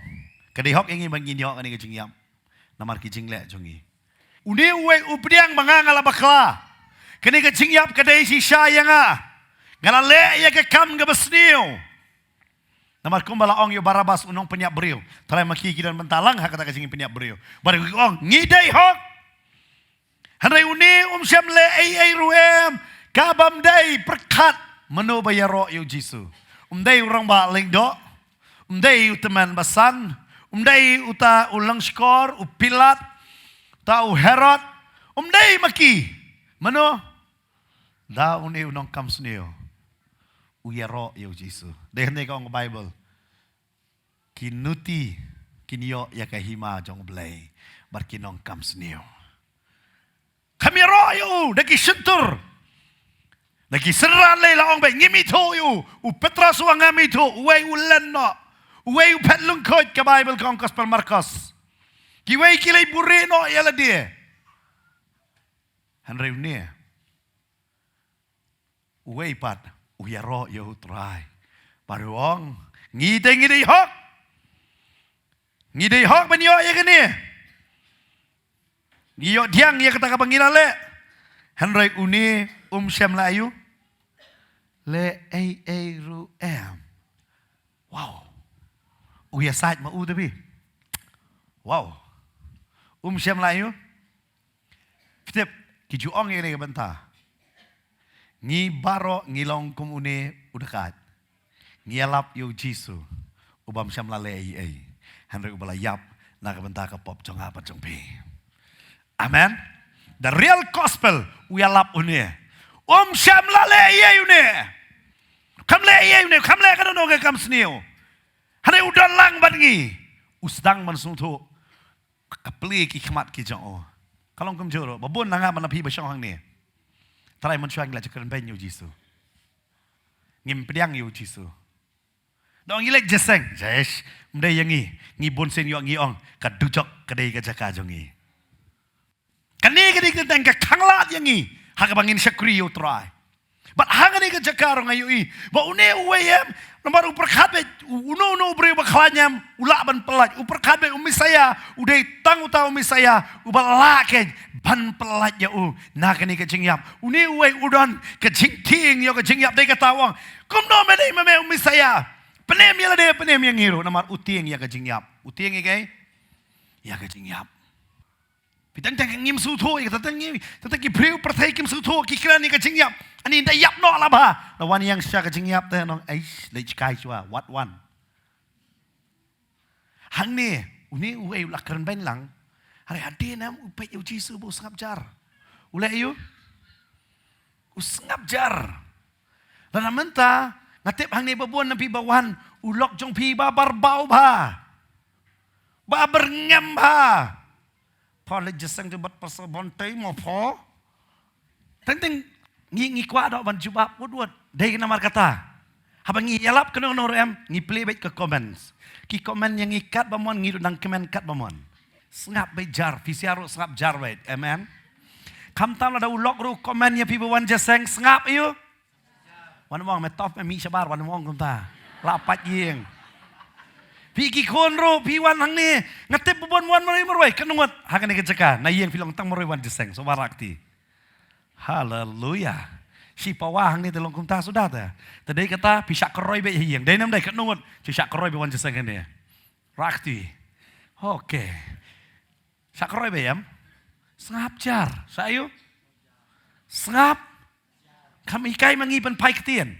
ka dei hok ïa ngi ba ngin ïoh kane ka jingïap namar ki jingleh jong ngi. Une uwei u pdiang ba nga, nga la bakla. Kane ka jingïap ka dei shisha ïa nga. Nga la leh ïa ka kam kaba sniew. Namar kumba la ong ïa u Barabas u nongpynïap briew, trai ma ki, ki don bynta lang ha kata ka jingpynïap briew. Bad u ong, ngi dei hok. Hynrei une um shym leh ei ei ruh em, kabym dei pyrkhat mano ba ïaroh ïa u Jisu. Um dei u rangbah lyngdoh, um dei u tymmen basan, um dei uta u lyngskor, u Pilat, uta u Herod, um dei ma ki. Mano? Da une u nongkam sniew u ïaroh ïa u Jisu. Dei hynne ka ong ka Baibl, ki nuti kin ïoh ïa ka hima jong U Blei bad ki nongkam sniew. Kam ïaroh ïa u da ki shyntur, da ki synran lei, la ong beit ngim ithuh ïa u. U Petros u ong ngam ithuh, uwei u len noh, uwei u phet lyngkhuid, ka Baibl ka ong, Gospel Markos. Kiwei ki leit buhrieh noh ïa lade. Hynrei une uwei pat u ïaroh ïa U Trai bad u ong, ngi te ngi dei hok. Ngi dei hok ban ïoh ïa kane. Ngi ïoh pdiang ïa kata kaba ngi la leh. Hynrei une um shym la ïoh leh ei ei ruh em. Wow. U ïasaid ma u te phi. Wow. Um shym la ïoh. Phi tip, ki ju ong ïa kane ka bynta, ngi baroh ngi long kum une u dakait. Ngi ïalap ïa u Jisu, u bym shym la leh ei ei, hynrei u ba la ïap na ka bynta ka pop jong nga bad jong phi. Amen. The real gospel, u ïalap une. Um shym la leh ei ei une. Kam leh ei ei une, kam leh kano kano ka kam sniew. Hynrei u don lang bad ngi. U sdang ban sngewthuh. Ka plie ki khmat ki jong u. Ka long kumjuh ruh, ba bun na nga bad na phi ba shong hangne. Trai mynshuwa ngi la ju kren beiñ ïa u Jisu. Ngim pdiang ïa u Jisu. Dang ngi leit jingïaseng, jesh, ym dei ïa ngi, ngi bun sien ïoh ngi ong, ka dujok ka dei ka jaka jong ngi. Kane ka dei ka teng ka khanglad ïa ngi, ha kaba ngin shakri ïa u Trai. Bad ha kane ka jaka ruh nga ïohi ba une uwei em, namar u pyrkhat beit, u-, uno uno u briew ba khlaiñ em, u lah ban pyllait, u pyrkhat beit u Messaïah, u dei tang uta u Messaïah, u ba lah keiñ ban pyllait ïa u na kane ka jingïap. Une uwei u don ka jingtieng ïa ka jingïap, dei kata u ong, kumno me dei ma me u Messaïah? Pynim ïa lade, pynim ïa ngi ruh, namar u tieng ïa ka jingïap. U tieng ïa kaei? Ïa ka jingïap. Phi tang tang ngim sngewthuh ïa kata, tang ngi, tang tang ki briew pyrthei kim sngewthuh, ki kren ïa ka jingïap. Ani da ïap noh la ba. La wan ïeng sha ka jingïap te nong, eish, leit kai shuwa, wat wan. Hangne, une uwei u la kren beiñ lang. Hynrei hadien em u peit ïa u Jisu ba u sngap jar. U leh ïa u? U sngap jar. Lada mynta, nga tip hangne ba bun na phi ba wan, u lok jong phi ba barbaw bha. Ba byrngem bha. Pha leit jingïaseng te bad Pastor Bonte mo pha. Teng teng ngi, ngi kwah doh ban jubab wut wut. Dei namar kata. Haba ngi ïalap kano kano ruh em, ngi plie beit ka comments. Ki comment ïa ngi katba mon, ngi ruh nang comment katba mon. Sngap beit jar, phi sha ruh sngap jar beit. Amen. Khamtam lada u lok ruh comment ïa phi ba wan jingïaseng, sngap ïa u. Wan ong me tough me mih shabar, wan ong kumta. La pat ïeng. Phi ki khun ruh, phi wan hangne. Nga tip ba bun wan marwei marwei, ka nungut. Ha kane ka jaka, na ïeng phi long tang marwei wan jingïaseng, so barak ti. Haleluya. Shi pawa hangne te long kumta suda te. Te dei kata, phi shah kroi beit ha ïeng. Dei nam dei ka nungut, shi shah kroi beit wan jingïaseng hangne. Rakti. Okay. Shah kroi beit em. Sngap jar. Sa ïa u? Sngap. Kam hikai ma ngi ban phai ktien.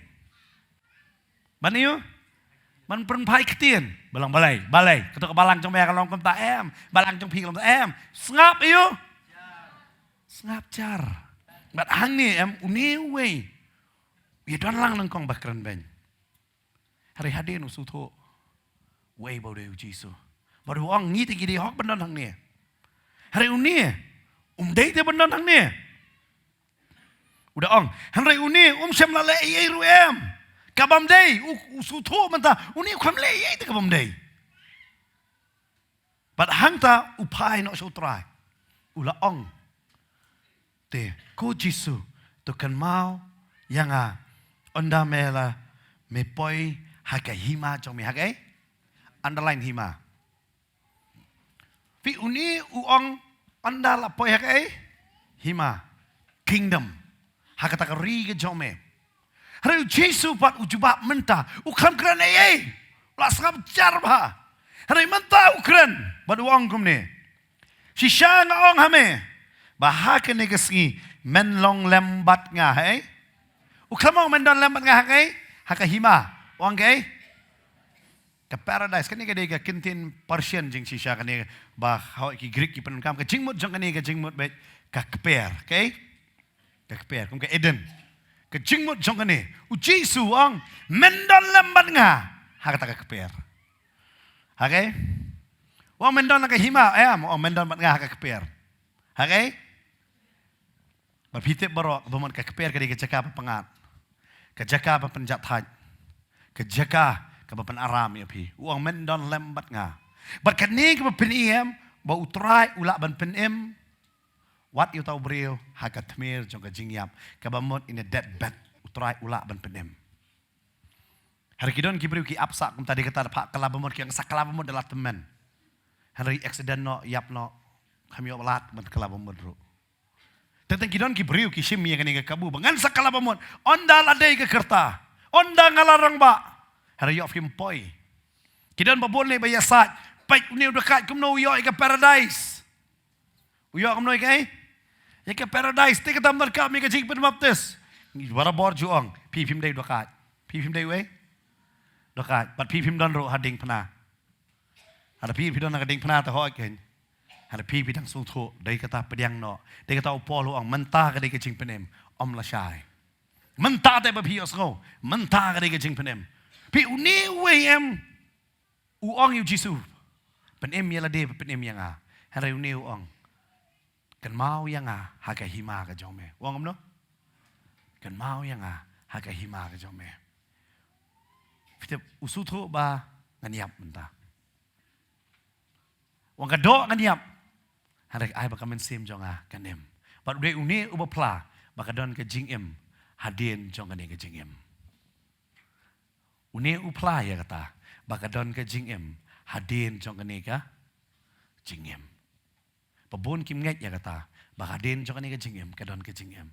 Ban ïa u? Ban pynphai ktien. Balang balei, balei. Kato ka balang jong me ka long kumta em. Balang jong phi ka long kumta em. Sngap ïa u? Sngap jar. Bad hangne em, une uwei. Ïa don lang nyngkong ba kren beiñ. Hynrei hadien u sngewthuh uei ba u dei u Jisu. Bad u ong ngi te ngi dei hok ban don hangne. Hynrei une um dei te ban don hangne. U da ong, hynrei une um shym la leh ei ei ruh em. Ka bym dei, u, u sngewthuh mynta, une u kham leh ei ei te ka bym dei. Bad hangta u phai noh sha u Trai. U la ong. Te, ko Jisu, to kynmaw ïa nga, ynda me la, me poi ha ka hima jong me, ha kaei? Underline hima. Phi, une u ong, ynda la poi ha kaei? Hima. Kingdom. Ha kata ka ri ka jong me. Hynrei u Jisu pat u jubab mynta, u kham kren ei ei. U la sngap jar bha. Hynrei mynta u kren, bad u ong kumne. Shisha nga ong ha me, ba ha kane ka sngi, men long lem bad nga, hei? U kham ong men don lem bad nga ha kaei? Ha ka hima. U ong kaei? Ka paradise, kane ka dei ka kyntien Persian jingshisha kane ba hoi ki Greek ki pyndonkam, ka jingmut jong kane ka jingmut beit ka kper, okay? Ka kper, kum ka Eden. Ka jingmut jong kane, u Jisu u ong, men don lem bad nga ha kata ka kper. Okay? U ong men don ha ka hima, em, u ong men don bad nga ha ka kper. Okay? Bad phi tip baroh, ba mon ka kper ka dei ka jaka ba pyngngad. Ka jaka ba pynjahthait. Ka jaka kaba pynaram ïa phi. U ong men don lem bad nga. Bad kane kaba pyni em, ba u Trai u lah ban pynim. Wat ïa uta u briew, ha ka tmier jong ka jingïap. Kaba mut in a death bed. U Trai u lah ban pynim. Hynrei ki don ki briew ki ap sah kumta, dei kata da phah kylla ba mut, ki ong sa kylla ba mut da la tymmen. Hynrei accident noh, ïap noh. Kham ïoh lad ban kylla ba mut ruh. Teng teng ki don ki briew ki shim ïa kane ka kabu ba ngan sa kylla ba mut. Ynda la dei ka kyrta. Ynda nga la rangbah. Hynrei ïoh phim poi. Ki don ba bun lei ba ïasaid. Peit une u dakaid kumno u ïoh ïa ka paradise. U ïoh kumno ïa kaei? Ïa ka paradise. Te kata ym donkam ïa ka jingpynbaptis. Barabor ju ong. Phi phim dei u dakaid. Phi phim dei uei? Dohkha, bad phi phim don ruh ha diengphna. Haba phi phi don ha ka diengphna te hooid kein. Haba phi phi dang sngewthuh, dei kata pdiang noh. Dei kata u Paul u ong, mynta ka dei ka jingpynim, ym lashai. Mynta te ba phi ïohsngew, mynta ka dei ka jingpynim. Phi une uwei em, u ong ïa u Jisu, pynim ïa lade, pynim ïa nga. Hynrei une u ong, kynmaw ïa nga ha ka hima ka jong me. U ong kumno? Kynmaw ïa nga ha ka hima ka jong me. Phi tip, u sngewthuh ba ngan ïap mynta. U ong ka doh ngan ïap. Hynrei ai ba ka mynsiem jong nga kan im. Bad u dei une uba phla ba ka don ka jingim hadien jong kane ka jingim. Une u phla ïa kata ba ka don ka jingim hadien jong kane ka jingim. Ba bun kim ngeit ïa kata ba hadien jong kane ka jingim ka don ka jingim.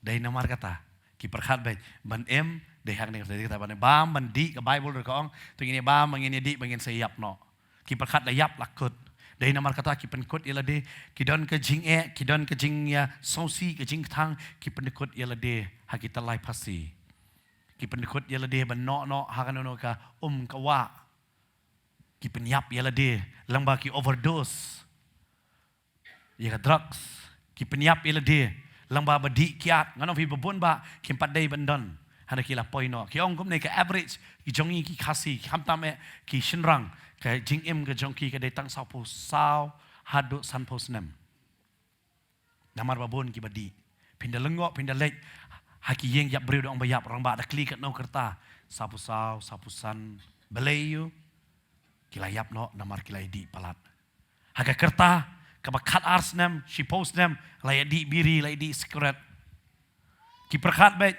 Dei namar kata, ki pyrkhat beit ban im, dei hangne, dei kata ban bam, ban dih, ka Baibl ruh ka ong, to ngin ïa bam, ngin ïa dih, ba ngin sa ïap noh. Ki pyrkhat la ïap la kut. Dei namar kata ki pynkut ïa lade, ki don ka jingeh, ki don ka jingïasngewsih, ka jingkthang, ki pynkut ïa lade ha kita lai phasi. Ki pynkut ïa lade ban noh noh ha kano kano ka um ka wah. Ki pynïap ïa lade lyngba ki overdose ïa ka drugs. Ki pynïap ïa lade lyngba ba dih kiad. Ngan ong phi ba bun bah kim pat dei ban don. Hynrei ki la poi noh. Ki ong kumne, ka average ki jong ngi ki Khasi, khamtam eh ki shynrang, ka jingim ka jong ki ka dei tang sawphew saw haduh sanphew snem. Namar ba bun kiba dih. Phin da lyngngoh, phin da leit ha ki ïing ïap briew, da ong ba ïap, rangbah da kylli katno ka rta. Sawphew saw, sawphew san. Balei ïoh ki la ïap noh? Namar ki la ïa dih palat. Ha ka rta kaba khatar snem, shiphew snem, la ïa dih biri, la ïa dih sikret. Ki pyrkhat beit,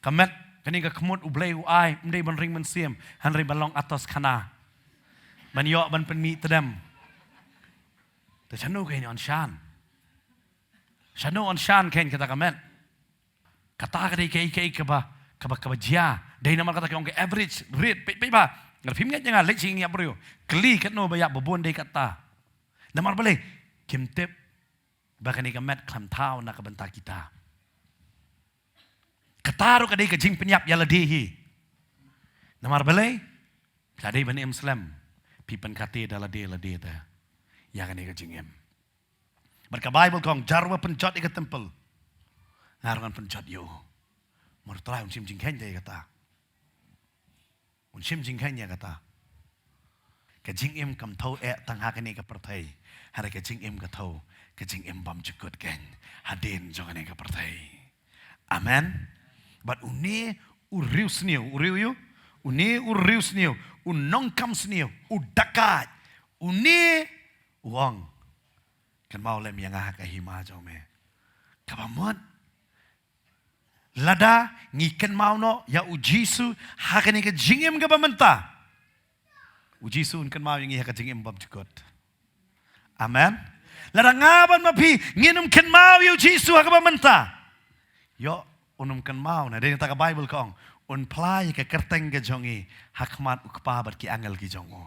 ka met, kane ka khmut U Blei u ai, ym dei ban ring mynsiem, hynrei ban long atos khana. Ban ïoh ban pynmih tdem. Te shano kein yn shan? Shano yn shan kein kata ka met? Kata ka dei kaei kaei kaba, kaba, kaba jia. Dei namar kata ka ong ka average rate, peit, peit bha. Lada phim ngeit ïa nga, leit sha ïing ïap briew. Kylli katno ba ïap, ba bun dei kata. Namar balei? Kim tip ba kane ka met khlem thaw na ka bynta kita. Kata ruh ka dei ka jingpynïap ïa lade hi. Namar balei? Phi la dei ban im slem, phi pynkate da lade lade te ïa kane ka jingim. Bad ka Baibl ka ong, jar uba pynjot ïa ka templ, nga ruh ngan pynjot ïa u. Namar U Trai un shim jingkheiñ te ïa kata. Un shim jingkheiñ ïa kata. Ka jingim kam thew eh tang ha kane ka pyrthei. Hynrei ka jingim ka thew, ka jingim bymjukut kein hadien jong kane ka pyrthei. Amen. Bad une u riewsniew, u riew ïa u, une u riewsniew, u nongkam sniew, u dakaid, une u ong, kynmaw lem ïa nga ha ka hima jong me. Kaba mut, lada ngi kynmaw noh ïa u Jisu ha kane ka jingim kaba mynta, u Jisu un kynmaw ïa ngi ha ka jingim bymjukut. Amen. Lada nga bad ma phi ngin ym kynmaw ïa u Jisu ha kaba mynta, ïoh, un ym kynmaw, na dei kata ka Baibl ka ong, un phla ïa ka kyrteng ka jong ngi ha khmat u Kpa bad ki angel ki jong u.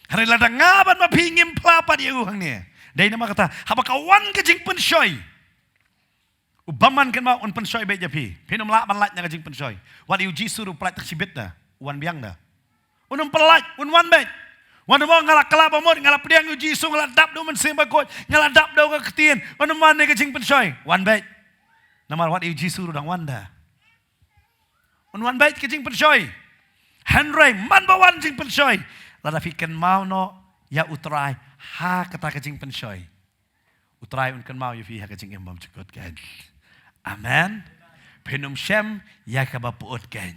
Hynrei lada nga bad ma phi ngim phla pat ïa u hangne, dei namar kata haba ka wan ka jingpynshoi, u bymman kynmaw un pynshoi beit ïa phi. Phin ym lah ban lait na ka jingpynshoi. Wat ïa u Jisu ruh u pyllait tang shibit da, u wan biang da. Un ym pyllait, un wan beit. Wat ym ong nga la kylla bamut, nga la pdiang ïa u Jisu, nga la dap da u Mynsiem Bakhuid, nga la dap da ka ktien, un ym wan na ka jingpynshoi. Wan beit. Namar wat ïa u Jisu ruh u dang wan da. Un wan beit ka jingpynshoi. Hynrei man ba wan jingpynshoi, lada phi kynmaw noh ïa U Trai ha kata ka jingpynshoi, U Trai un kynmaw ïa phi ha ka jingim bymjukut kein. Amen. Phin ym shem ïa kaba pyut kein,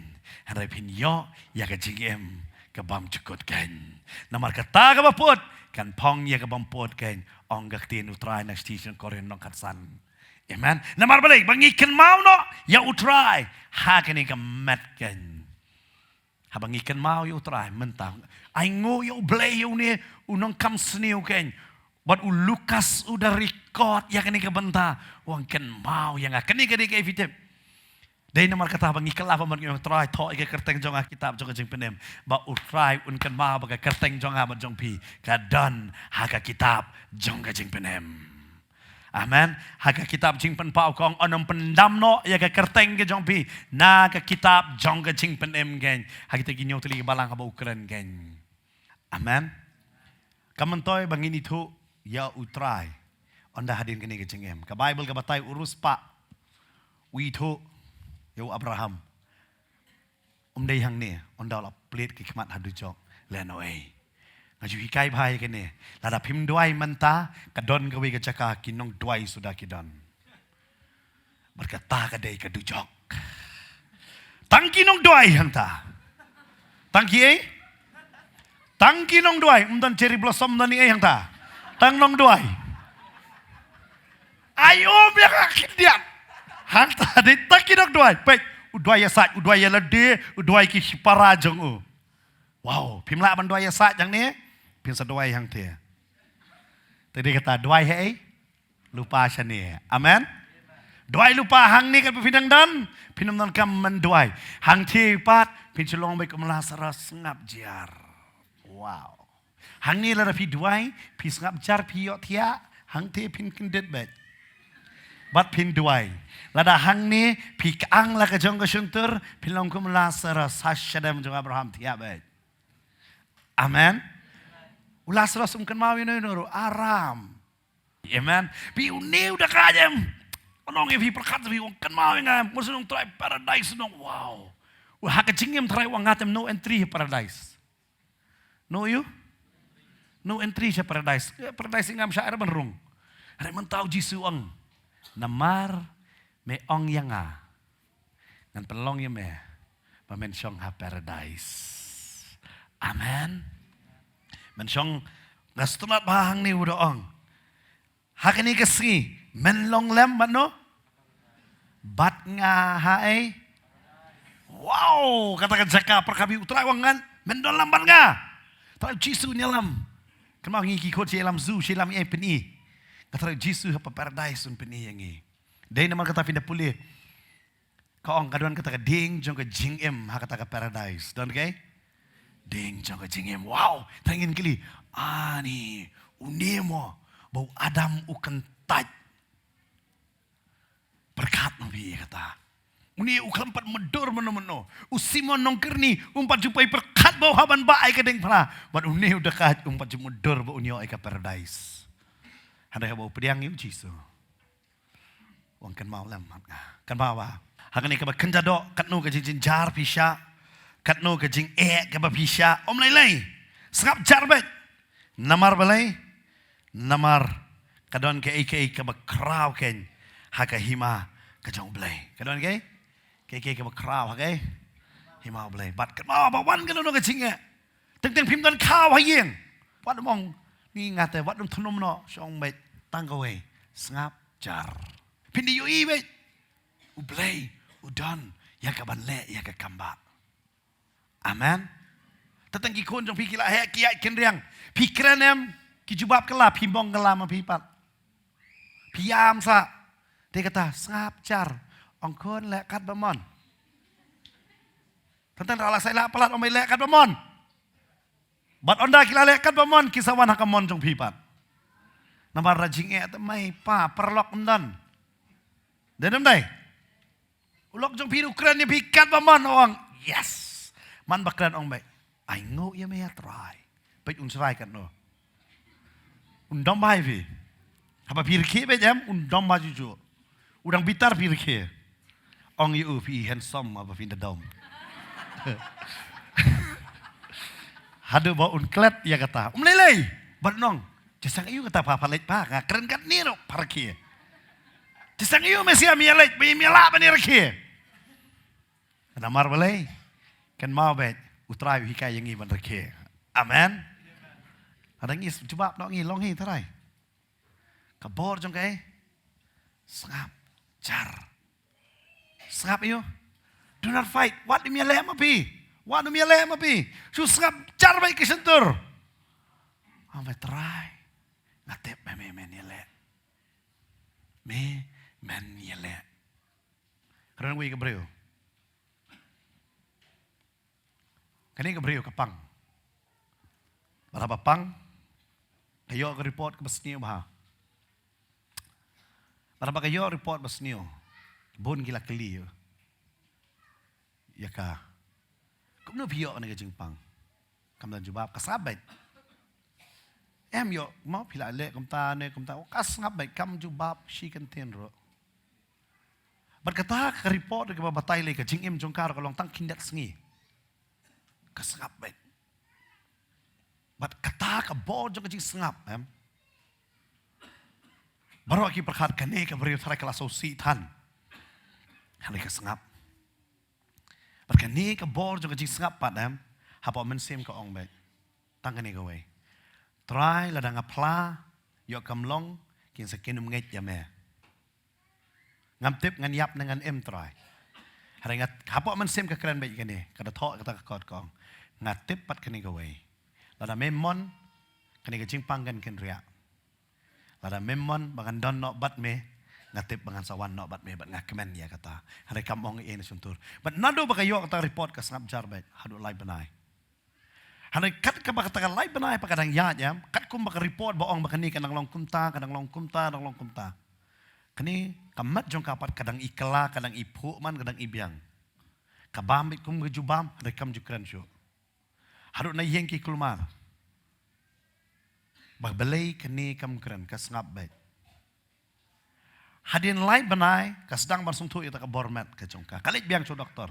hynrei phin ïoh ïa ka jingim ka bymjukut kein. Namar kata kaba pyut kan phong ïa ka bym pyut kein, ong ka ktien U Trai na ka shithi sha ki Korinth lynnong khatsan. Amen. Namar balei? Ba ngi kynmaw noh ïa U Trai ha kane ka met kein. Haba ngi kynmaw ïa U Trai mynta, ai nguh ïa U Blei ïa une u nongkam sniew kein. Bad u Lukas u da record ïa kane ka bynta, u ong kynmaw ïa nga. Kane ka dei kaei phi tip? Dei namar kata ba ngi kylla bamut, ngi ong Trai, thoh ïa ka kyrteng jong nga ha ka kitab jong ka jingpynim, ba U Trai un kynmaw ba ka kyrteng jong nga bad jong phi ka don ha ka kitab jong ka jingpynim. Amen. Ha ka kitab Jingpynpaw ka ong, yn ym pyndam noh ïa ka kyrteng ka jong phi na ka kitab jong ka jingpynim kein, ha kita ki hynñiew tylli ki balang haba u kren kein. Amen. Ka myntoi ba ngin ithuh ïa U Trai, ynda hadien kane ka jingim, ka Baibl ka batai u riewspah u ithuh ïa u Abraham. Ym dei hangne, ynda u la plied ki khmat ha dujok, lehnohei. Nga ju hikai bha ïa kane. Lada phim duwai mynta, ka don kawei ka jaka ki nongduwai suda ki don. Bad kata ka dei ka dujok. Tang ki nongduwai hangta. Tang kiei? Tang ki nongduwai, ym don cherry blossom, ym don ei hangta. Tang nongduwai. Ai um ïa ka khyndiat. Hangta dei tang ki nongduwai. Peit, u duwai ïa sait, u duwai ïa lade, u duwai ki shipara jong u. Wow, phim lah ban duwai ïa sait hangne, phin sa duwai hangta. Te dei kata duwai ha ei? Lypa shane. Amen. Duwai lypa hangne katba phi dang don, phin ym donkam ban duwai. Hangta pat phin shu long beit kum u Lasarus, sngap jar. Wow. Hangne lada phi duwai, phi sngap jar, phi ïohthiah, hangta phin kyndit beit. Bad phin duwai. Lada hangne phi kyang la ka jong ka shyntur, phin long kum u Lasarus, ha shadem jong u Abraham thiah beit. Amen. U Lasarus um kynmaw ïano ïano ruh, aram. Amen. Phi, une u da ka jem. Nong ïa phi pyrkhat phi, ong kynmaw ïa nga, mut shu nong trai paradise nong, wow. U ha ka jingim trai u ong nga te no entry paradise. No ïa u? No entry sha paradise. Eh, paradise ngam shah era ban rung. Hynrei mynta u Jisu u ong, namar me ong ïa nga, ngan pynlong ïa me ba men shong ha paradise. Amen. Men shong, nga sngewtynnat bha hangne u da ong, ha kane ka sngi men long lem bad no? Bad nga ha ei? Wow, kata ka jaka pyrkhat phi, u Trai u ong ngan, men don lem bad nga. Trai Jisu un ïalam. Kynmaw ngi ki khot shi ïalam zoo, shi ïalam ei pyni. Nga Trai Jisu ha paradise un pyni ïa ngi. Dei namar kata phin da pule. Ka ong ka don kata ka dieng jong ka jingim ha kata ka paradise. Don kaei? Dieng jong ka jingim. Wow, tang ngin kylli. Ani, une mo ba u Adam u kyntait. Pyrkhat ma phi ïa kata. Une u khlem pat mudui mynno mynno. U Simon Nongkyrni um pat ju poi pyrkhat ba u hap ban bah ïa ka diengphna. Bad une u da kait um pat ju mudui ba un ïoh ïa ka paradise. Hynrei haba u pdiang ïa u Jisu. Wan kynmaw lem bad nga. Kynmaw ba ha kane kaba kynja doh, katno ka jingjynjar phi shah, katno ka jingeh kaba phi shah, ym lei lei. Sngap jar beit. Namar balei? Namar ka don kaei kaei kaba khraw kein ha ka hima ka jong U Blei. Ka don kaei kaei kaba khraw ha ka hima U Blei. Bad kynmaw ba wan kano kano ka jingeh, teng teng phim don khaw ha ïing. Wat ym ong ni nga te, wat ym thnum noh, shong beit tang kawei. Sngap jar. Phin da ïohi beit U Blei u don ïa ka ban leh ïa ka kam bah. Amen. Te tang ki khun jong phi ki la heh ki ïaid kynriang. Phi kren em? Ki jubab kylla, phi mong kylla ma phi pat. Phi ïam sa. Te kata sngap jar. Ong khun leh katba mon. Tang tang la sa ïa la palat ong beit leh katba mon. Bad ynda ki la leh katba mon ki sa wan ha ka mon jong phi pat. Namar la jingeh te mei pa, paralok ym don. Dei ne ym dei? U lok jong phi u kren ïa phi katba mon, u ong yes. Man ba kren ong beit, ai nguh ïa me ïa Trai. Beit un Trai katno? Un dom bha ïa phi. Haba phi rkhie beit em un dom bha juh juh. U dang bitar phi rkhie. Ong ïa u phi handsome haba phin da dom. Haduh ba un klet ïa kata. Um lei lei. Bad nong. Jingshang ïa u kata pha, pha leit pha, nga kren katne ruh pha rkhie. Jingshang ïa u me sha me ïa leit, me ïa lah ban ïa rkhie. Namar balei? Kynmaw beit, U Trai u hikai ïa ngi ban rkhie. Amen. Lada ngi jubab noh ngi long hi Trai. Ka bor jong kaei? Sngap jar. Sngap ïa u. Do not fight. Wat ym ïaleh ma phi. Wat ym ïaleh ma phi. Shu sngap jar beit ka shyntur. Ong beit Trai, nga tip me, me men ïaleh. Me men ïaleh. Kren wei ka briew. Kane ka briew ka pang. Bad haba pang, ka ïoh ka report kaba sniew bha. Lada ba ka ïoh report ba sniew, bun ki la kylli ïa ka, kumno phi ïoh kane ka jingpang? Kam don jubab, ka sngap beit. Em ïoh mo phi la leh kumta ne kumta, ka sngap beit, kam jubab shi kyntien ruh. Bad kata ka report kaba batai lei ka jingim jong ka ruh ka long tang khyndiat sngi. Ka sngap beit. Bad kata ka bor jong ka jingsngap, em. Baroh ki pyrkhat kane ka briew tharai ka la sngewsih than. Hynrei ka sngap. Bad kane ka bor jong ka jingsngap pat, em, hapoh mynsiem ka ong beit, tang kane kawei: Trai, lada nga phla, ïoh kam long, kin sa kin ym ngeit ïa me. Ngam tip ngan ïap ne ngan im, Trai. Hynrei nga, hapoh mynsiem ka kren beit kane, ka da thoh kata ka kot, ka ong, nga tip pat kane kawei: lada mem mon, kane ka jingpang kan kynriah. Lada mem mon ba ngan don noh bad me, nga tip ba ngan sa wan noh bad me, bad nga kmen ïa kata. Hynrei kam ong ei ei na shyntur. Bad naduh ba ka ïoh kata ka report ka sngap jar beit haduh lai bnai. Hynrei kat kaba kata ka lai bnai pat ka dang ïaid, em, katkum ba ka report ba ong ba kane ka dang long kumta, ka dang long kumta, dang long kumta, kane ka met jong ka pat ka dang i kylla, ka dang i phuh man, ka dang i biang. Ka bam beit kum ka ju bam, hynrei kam ju kren shuh. Haduh na ïing ki kulmar ba balei kane kam kren, ka sngap beit. Hadien lai bnai ka sdang ban sngewthuh ïa kata ka bor met ka jong ka. Ka leit biang sha u doktor.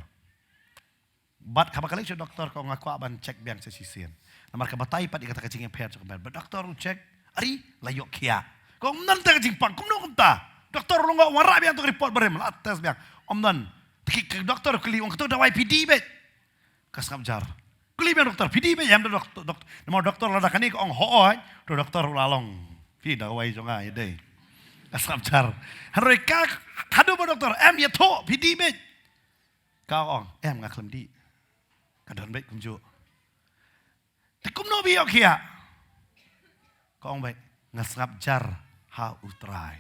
Bad haba ka leit sha u doktor ka ong, nga kwah ban check biang sa shisien. Namar ka batai pat ïa kata ka jingïapher jong ka met. Bad doktor u check, ari, la ïoh khiah. Ka ong, ym don te ka jingpang, kumno kumta? Doktor u la ong, wanrah biang to ka report barim, la test biang. Ym don. Te ki, ki doktor u kylli, ong, kato dawai phi die beit? Ka sngap jar. Kylli biang doktor, phi die beit ïa me, doktor, doktor? Namar doktor lada kane ka ong hooid, to doktor u la long, phi dawai jong nga ïa dei. Ka sngap jar. Hynrei ka, haduh ba doktor, em, ïathuh, phi die beit? Ka ong, em, nga khlem die. Ka don beit kumjuh. Te kumno phi ïoh khiah? Ka ong beit, nga sngap jar ha u Trai.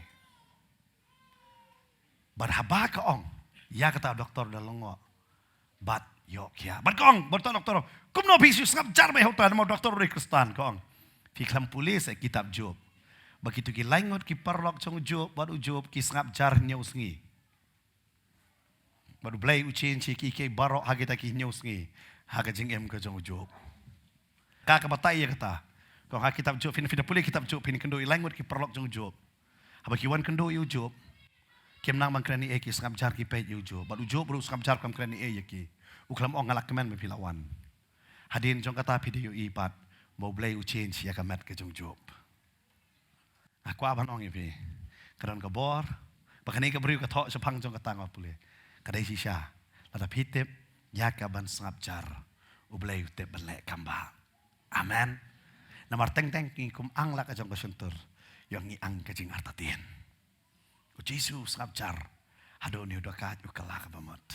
Bad haba ka ong ïa kata, doktor da lyngngoh bad ïoh khiah. Bad ka ong, bad kata doktor, kumno phi shu sngap jar beit ha u Trai, namar u doktor u dei Khristan? Ka ong, phi khlem pule sa kitab Job, ba kito ki lai ngut ki paralok jong u Job bad u Job ki sngap jar hynñiew sngi. Bad U Blei u change ïa kiei kiei baroh ha kita ki hynñiew sngi ha ka jingim ka jong u Job. Ka, ka batai ïa kata. Ka ong ha kitab Job, phin, phin da pule kitab Job, phin kynduh ïa lai ngut ki paralok jong u Job. Haba ki wan kynduh ïa u Job, kim nang ban kren ei ei, ki sngap jar ki peit ïa u Job. Bad u Job ruh u sngap jar, kam kren ei ei ïa ki. U khlem ong, nga la kmen ba phi la wan. Hadien jong kata phi da ïohi pat ba U Blei u change ïa ka met ka jong u Job. Nga kwah ban ong ïa phi, ka don ka bor ba kane ka briew ka thoh shaphang jong kata, nga pule. Ka dei shisha, lada phi tip ïa ka ban sngap jar, U Blei u tip ban leh kam bha. Amen. Namar teng teng ngi kum ang la ka jong ka shyntur, ïoh ngi ang ka jingartatien. U Jisu u sngap jar haduh une u dakait u kylla ka bamut.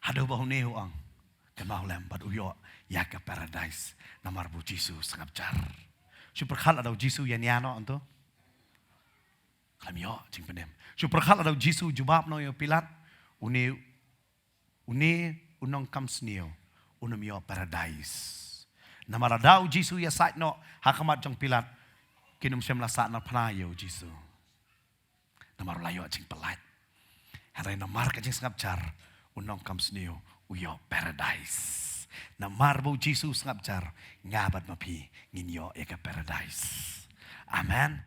Haduh ba une u ong, kynmaw lem, bad u ïoh ïa ka paradise namar ba u Jisu u sngap jar. Shu pyrkhat lada u Jisu ïania noh hangto, khlem ïoh jingpynim. Shu pyrkhat lada u Jisu u jubab noh ïa u Pilat, une, une u nongkam sniew un ym ïoh paradise. Namar lada u Jisu u ïasaid noh ha khmat jong u Pilat, kin ym shym la sahnarphna ïa u Jisu. Namar u la ïoh jingpyllait. Hynrei namar ka jingsngap jar, u nongkam sniew u ïoh paradise. Namar ba u Jisu u sngap jar, nga bad ma phi ngin ïoh ïa ka paradise. Amen.